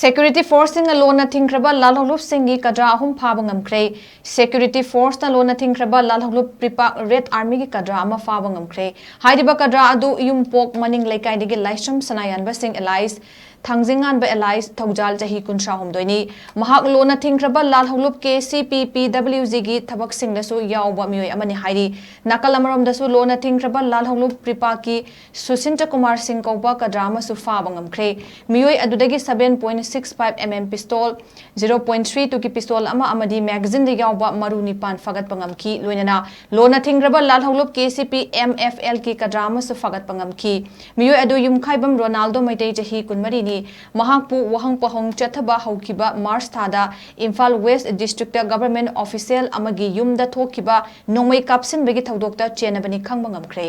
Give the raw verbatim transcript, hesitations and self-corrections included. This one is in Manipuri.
Security forceꯁꯤꯡꯅ ꯂꯣꯟꯅ ꯊꯤꯡꯈ꯭ꯔꯕ ꯂꯥꯜꯍꯧꯂꯨꯞꯁꯤꯡꯒꯤ ꯀꯗ꯭ꯔꯥ ꯑꯍꯨꯝ ꯐꯥꯕ ꯉꯝꯈ꯭ꯔꯦ꯫ Security forceꯅ ꯂꯣꯟꯅ ꯊꯤꯡꯈ꯭ꯔꯕ ꯂꯥꯜꯍꯧꯂꯨꯞ ꯄ꯭ꯔꯤꯄꯥꯛ Red Armyꯒꯤ ꯀꯗ꯭ꯔꯥ ꯑꯃ ꯐꯥꯕ ꯉꯝꯈ꯭ꯔꯦ꯫ ꯍꯥꯏꯔꯤꯕ ꯀꯗ꯭ꯔꯥ ꯑꯗꯨ ꯏꯌꯨꯝꯄꯣꯛ ꯃꯅꯤꯡ ꯂꯩꯀꯥꯏꯗꯒꯤ ꯂꯥꯏꯁ꯭ꯔꯝ ꯁꯅꯥꯌꯥꯟꯕ ꯁꯤꯡ alias ꯊꯥꯡꯖꯤꯡꯉꯥꯟꯕ alias ꯊꯧꯖꯥꯜ ꯆꯍꯤ ꯀꯨꯟꯊ꯭ꯔꯥ ꯍꯨꯝꯗꯣꯏꯅꯤ꯫ ꯃꯍꯥꯛ ꯂꯣꯟꯅ ꯊꯤꯡꯈ꯭ꯔꯕ ꯂꯥꯜꯍꯧꯂꯨꯞ K C P P W Gꯒꯤ ꯊꯕꯛꯁꯤꯡꯗꯁꯨ ꯌꯥꯎꯕ ꯃꯤꯑꯣꯏ ꯑꯃꯅꯤ ꯍꯥꯏꯔꯤ꯫ ꯅꯥꯀꯜ ꯑꯃꯔꯣꯝꯗꯁꯨ ꯂꯣꯟꯅ ꯊꯤꯡꯈ꯭ꯔꯕ ꯂꯥꯜꯍꯧꯂꯨꯞ ꯄ꯭ꯔꯤꯄꯥꯛꯀꯤ ꯁꯨꯁꯤꯟꯇ ꯀꯨꯃꯥꯔ ꯁꯤꯡ ꯀꯧꯕ ꯀꯗ꯭ꯔꯥ ꯑꯃꯁꯨ ꯐꯥꯕ ꯉꯝꯈ꯭ꯔꯦ꯫ ꯃꯤꯑꯣꯏ ꯑꯗꯨꯗꯒꯤ seven point six five M M pistol, zero point three two ꯒꯤ pistol ꯑꯃ ꯑꯃꯗꯤ magazineꯗ ꯌꯥꯎꯕ ꯃꯔꯨ ꯅꯤꯄꯥꯟ ꯐꯥꯒꯠꯄ ꯉꯝꯈꯤ꯫ ꯂꯣꯏꯅꯅ ꯂꯣꯟꯅ ꯊꯤꯡꯈ꯭ꯔꯕ ꯂꯥꯜꯍꯧꯂꯨꯞ K C P M F L ꯒꯤ ꯀꯗ꯭ꯔꯥ ꯑꯃꯁꯨ ꯐꯥꯒꯠꯄ ꯉꯝꯈꯤ꯫ ꯃꯤꯑꯣꯏ ꯑꯗꯨ ꯌꯨꯝꯈꯥꯏꯕꯝ ꯔꯣꯅꯥꯜꯗꯣ ꯃꯩꯇꯩ, ꯆꯍꯤ ꯀꯨꯟꯃꯔꯤꯅꯤ꯫ ꯃꯍꯥꯛꯄꯨ ꯋꯥꯍꯪ ꯄꯥꯎꯍꯪ ꯆꯠꯊꯕ ꯍꯧꯈꯤꯕ March ꯊꯥꯗ ꯏꯝꯐꯥꯜ West Districtꯇ government official ꯑꯃꯒꯤ ꯌꯨꯝꯗ ꯊꯣꯛꯈꯤꯕ ꯅꯣꯡꯃꯩ ꯀꯥꯞꯁꯤꯟꯕꯒꯤ ꯊꯧꯗꯣꯛꯇ ꯆꯦꯟꯅꯕꯅꯤ ꯈꯪꯕ ꯉꯝꯈ꯭ꯔꯦ꯫